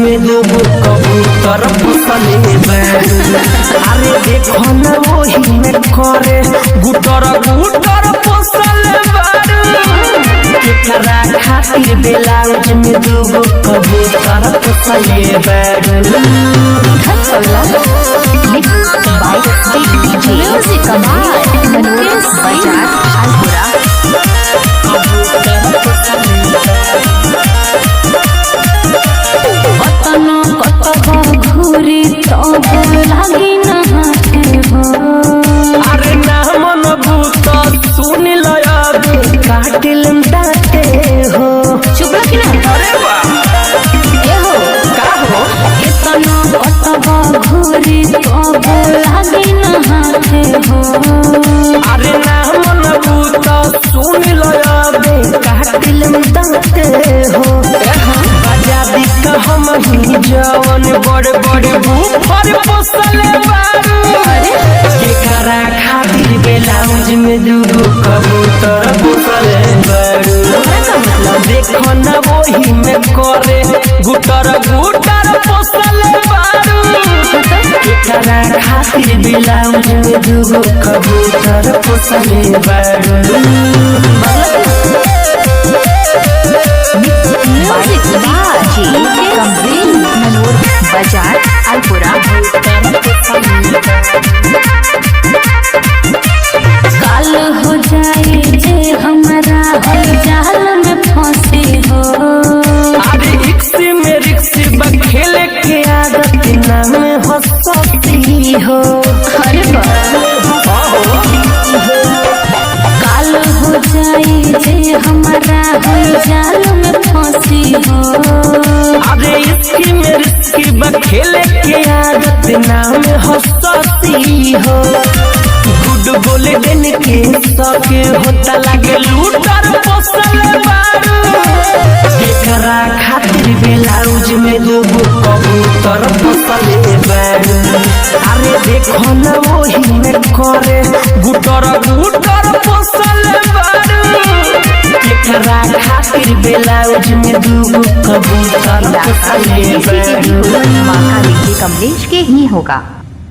में दूगो कबूतर पोसले बारू। अरे देखो न वही में करे गुटर गुटर पोसले बारू। केकरा खातिर ब्लाउज में दूगो कबूतर पोसले बारू। म्यूजिक बाय मुकेश बाजार अल्पुरा। कतनो कतबो घूरी तब लागी ना हाथे हो। अरे ना मन भूत सुन लब काटिल डाटे हो। चुप रह कि ना। अरे वाह ए हो का हो। केतनो कतबो घूरी तब लागी ना हाथे हो। अरे ना मन भूत सुन लब काटिल डाटे हो। बजा दी हम ही जवन बड़ बड़ बूफर पोसले बारू। केकरा खातिर ब्लाउज में दूगो कबूतर पोसले बारू। देखो न वही में करे गुटर गुटर पोसले बारू। केकरा खातिर ब्लाउज में दूगो कबूतर पोसले बारू। म्यूजिक बाय मुकेश मनोर बाजार अल्पुरा। काल हो जाए जे हमारा हर जाल में फंसे हो। अरे इक्सी में रिक्सी बखेले के आदत नाम हो सकती हो। अरे काल हो जाए जे हमारा हर जाल में फंसे हो। अरे इसकी में रिक्सी बखेले के आदत नाम हो सकती हो। गुड गोल्डन के सके होता लागे लूटर पोसल बारू। केकरा खातिर ब्लाउज में दूगो कबूतर पोसले बारू। अरे देखो न वही में करे गुटर गुटर पोसले बारू। केकरा खातिर ब्लाउज में दूगो कबूतर पोसले बारू। माका देखिए कमलेश के ही होगा।